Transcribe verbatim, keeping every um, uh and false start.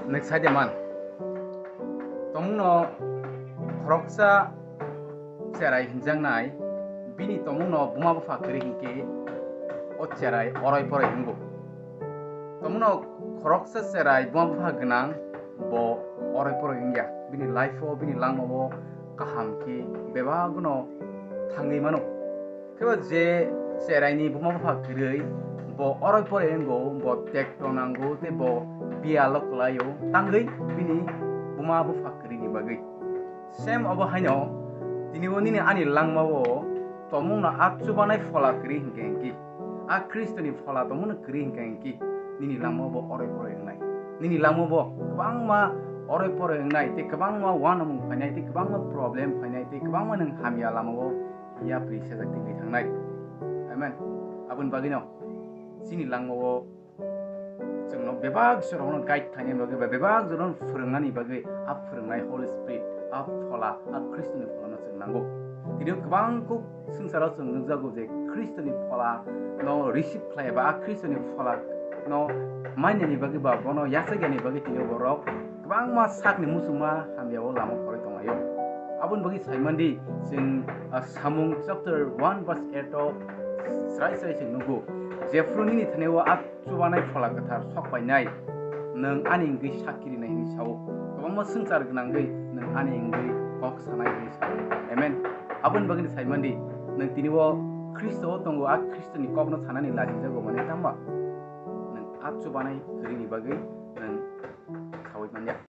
Nwng sai de man? Tomungno khoroksa cherai hinjaknai, bini tomungno buma bupha kwrwi hinkhe o cherai oroi poroi wngo. Tomungno khoroksa cherai buma bupha gwnang, bo oroi poroi wngya. Bini life-o, bini langmao kaham khe bebakno thangwi mano. Kebo je cheraini buma bupha kwrwi, bo oroi poroi wngo, bo tekto nango tei bo biyalo kwlaio, tangwi bini buma bupha kwrwini bagwi. Same obo haino, tini o nini ani langmao tomungno a chubanai phola kwrwi hinkhe hinkhe, a Khristoni phola tomungno kwrwi hinkhe hinkhe, nini langmao bo oroi poroi wngnai. Nini langmao bo kwbangma oroi poroi wngnai, tei kwbangma uanamung phainai, tei kwbangma problem phainai, tei kwbangma nwng hamya lamao yapri sejak tingwi thangnai. Amen. Aboni bagwino chini langmao chwngno bebak jorokno guide khlainani bagwi ba bebak jorokno phwrwngnani bagwi a phwrwngnai Holy Spirit, a phola, a Khristoni pholano chwng nango. Tini kwbang kuk swngcharo chwng nukjago je Khristoni pholano receive khlai ba a Khristoni pholano mainani bagwi ba bono yachakyani bagwi tini borok kwbangma sakni muchungma hamyao lama khoroi tonglaio. Aboni bagwi saimandi chwng, ah, Samung chapter one verse eight o srai srai chwng nugo, "Jephru nini thani-o a chubanai phola kwthar sok painai, nwng ani wngwi sakki rinai," hwnwi sao. Kwbangma swngchar gwnangwi nwng ani wngwi kok sanai hwnwi sao. Amen. Aboni bagwino saimandi, nwng tini-o Khristo-o tongo, a Khristoni kokno sanani lachijago mani tangba? Nwng a chubanai kwrwini bagwi nwng saui manya.